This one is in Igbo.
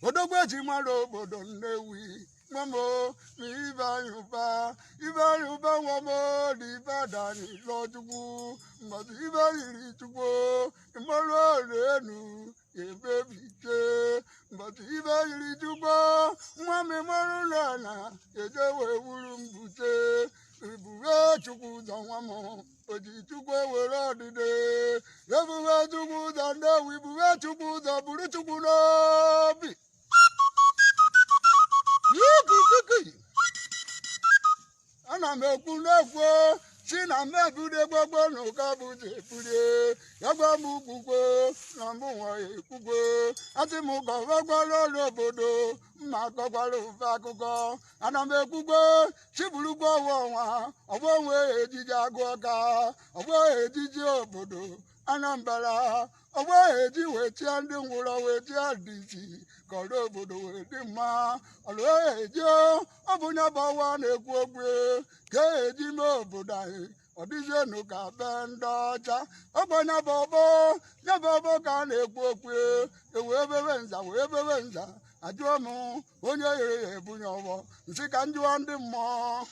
Odogwu eji mara obodo Nnewi. Nwa m o, ma ibe anyị ụba, ibe anyị ụba, nwa m o, na ibe ada anyị lụọ Chukwu. Mbọsị ibe yiri Chukwu, mgbaru ọrụ enu emebiche. Mbọsị ibe yiri Chukwu, nwa m, mmarụ ụlọ na eje wee wuru mbute. Ebube Chukwu ụzọ, nwa m, oji Chukwu were ọdịde. Ebube Chukwu ụzọ, Nnewi, bube Chukwu ụzọ, buru Chukwu n'obi. Yukukuku. Ana m ekwu na-ekwu si na m ebido gbogbo na ụka bụ ebulie yagwa m ukwukwe na mbụ nwa ekwukwe. Asị m ka ọgbagbara ọrụ obodo mma, akọkwara ofe akụkọ. Ana m ekwukwe chiburukwa ọwa ọnwa ọgbọ onwe ejiji agụ ọka ọgbọ ejiji obodo Anambra ọgbọ eji wee chịa ndị ngwụrọ, wee chịa ndị isi, ka ọrụ obodo wee dị mma. Ọrụ eji ọ bụ nya bụ ọwa na-ekwu okwu ka eji mee obodo anyị ọ dịzienụ ka be ndị ọcha. Ọgbọ nya bụ ọgbọ, nya bụ ọgbọ ka a na-ekwu okwu ewee bebe nza, wee bebe nza. Ajụọ m onye ghere ya ebunye ọgbọ nsị ka m jụọ ndị mmụọ.